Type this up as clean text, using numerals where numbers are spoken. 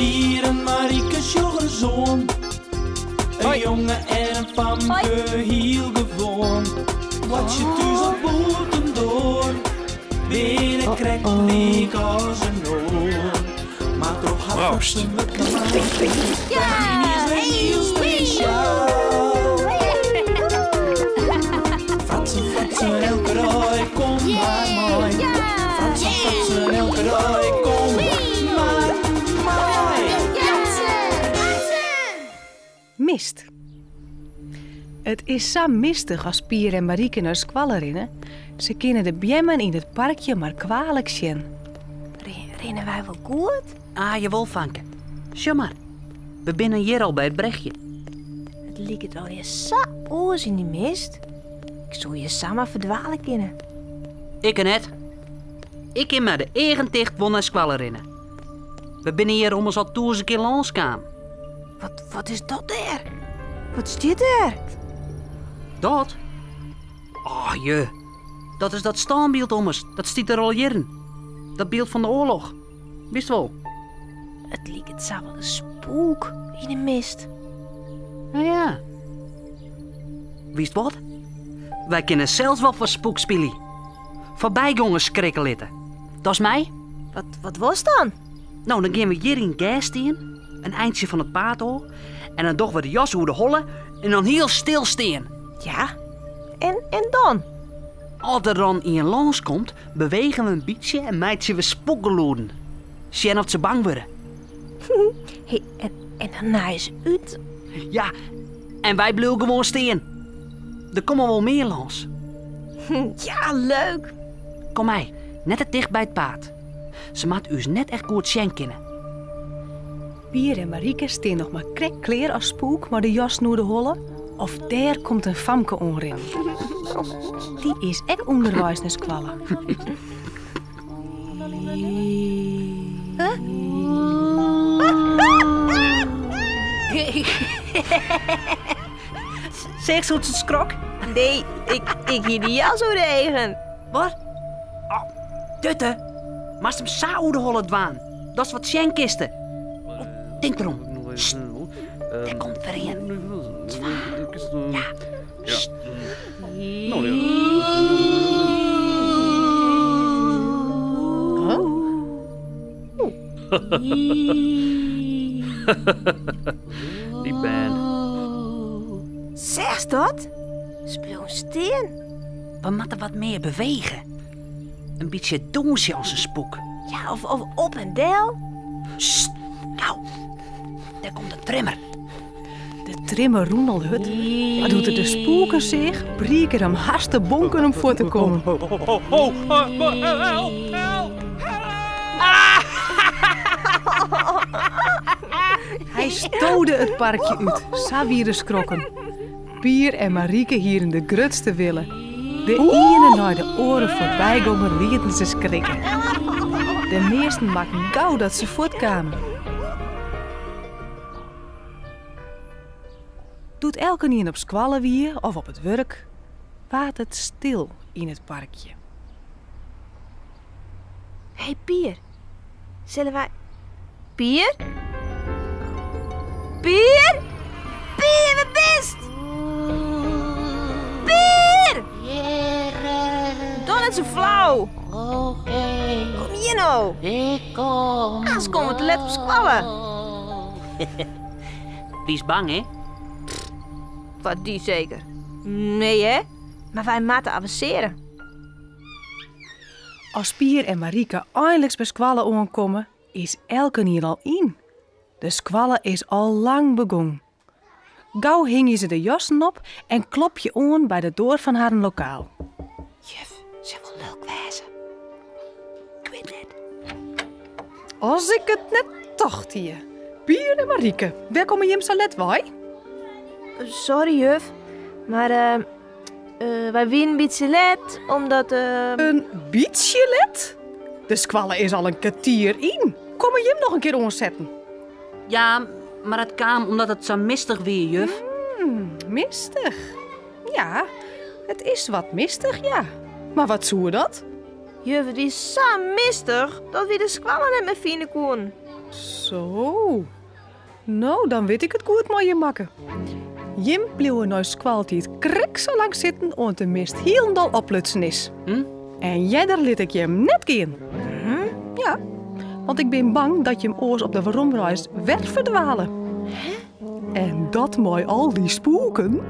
Pier en Marieke sjoch ris oan. In jonge en in famke, hiel gewoan. Boartsje thús of bûtendoar, binne krekt lyk as in oar. Mar troch har Proost. fratsen wurdt normaal. Yniens wer hiel spesjaal. Fratsen, fratsen, elke dei, kom mar mei. Fratsen, fratsen, elke dei, kom mar mei. Mist. It is sa mistich as Pier en Marieke nei skoalle rinne. Se kinne de beammen yn it parkje mar kwalik sjen. Rinne wy wol goed? Ah, jawol, fanke. Sjoch mar, we binne hjir al by it brechje. It liket allegear sa oars yn dy mist. Ik soe hjir samar ferdwale kinne. Ikke net. Ik kin mei de eagen ticht wol nei skoalle rinne. We binne hjir ommers al tûzen kear lâns kaam. Wat, wat is dat dêr? Wat stiet dêr? Dat? Oh, je. Dat is dat stânbyld ommers. Dat stiet der al jierren. Dat byld fan de oarloch. Witst wol? It liket sa wol in spoek yn 'e mist. Nou ja. Witst wat? Wy kinne sels wol foar spoek spylje. Foarbygongers skrikke litte. Dochst mei? Wat, wat wolst dan? No, dan gean we hjir yn it gers stean, in eintsje fan it paad ôf, en dan dogge we de jas oer de holle en dan hiel stil stean. Ja, en, en dan? As der dan ien lâns komt, bewege we in bytsje en meitsje we spoekgelûden. Sjen oft se bang wurde. Hey, en, en dan naaie se út. Ja, en wy bliuwe gewoan stean. Der komme wol mear lâns. Ja, leuk. Kom mei, net te ticht by it paad. Se moat ús net echt goed sjen kinne. Pier en Marieke stean noch mar krekt klear as spoek mei de jassen oer de holle of dêr komt in famke oanrinnen. Dy is ek ûnderweis nei skoalle. Seachst hoe't se skrok? Nee, ik, ik hie de jas oer de eagen. Wat? Oh, Dutte, moatst him sa oer de holle dwaan. Datst wat sjen kinste. Oh, tink derom. Sst, dêr komt wer ien. Twa. Ja. Sst. Dy bern. Seachst dat? Se bliuwe stean. We moatte wat mear bewege. In bytsje dûnsje as in spoek. Ja, of, of op en del. Sst, gau. Dêr komt de trimmer. De trimmer rûn al hurd, mar doe't er de spoeken seach, briek er him hast de bonken om fuort te kommen. Hy stode it parkje út, sa wie er skrokken. Pier en Marieke hienen de grutste wille. De iene nei de oare foarbygonger lieten se skrikke. De measten makken gau dat se fuortkamen. Doe't elkenien op skoalle wie of op it wurk, waard it stil yn it parkje. Hey Pier, sille wy. Pier? Pier? Pier, wêr bist? Pier! Doch net sa flau. Kom hjir no. Aanst komme we te let op skoalle. Wiest bang, hè? Foar dy seker. Nee, hè? Mar wy moatte avensearje. As Pier en Marieke einliks by skoalle oankomme, is elkenien al yn. De skoalle is al lang begûn. Gau hingje se de jassen op en klopje oan by de doar fan harren lokaal. Juf, sil wol lulk wêze. Ik wit net. As ik it net tocht hie. Pier en Marieke, wêr komme jim sa let wei? Sorry, juf, mar wy wienen in bytsje let omdat. In bytsje let? De skoalle is al in kertier yn. Komme jim noch in kear oansetten? Ja, mar it kaam omdat it sa mistich wie, juf. Mistich? Ja, it is wat mistich, ja. Mar wat soe dat? Juf, it wie sa mistich dat wy de skoalle net mear fine koenen. Zo. No, dan wit ik it goed mei jim makke. Jim bliuwe nei skoaltiid krekt sa lang sitten oant de mist hielendal oplutsen is. En earder lit ik jim net gean. Ja, want ik bin bang dat jim oars op de weromreis wer ferdwale. En dat mei al dy spoeken.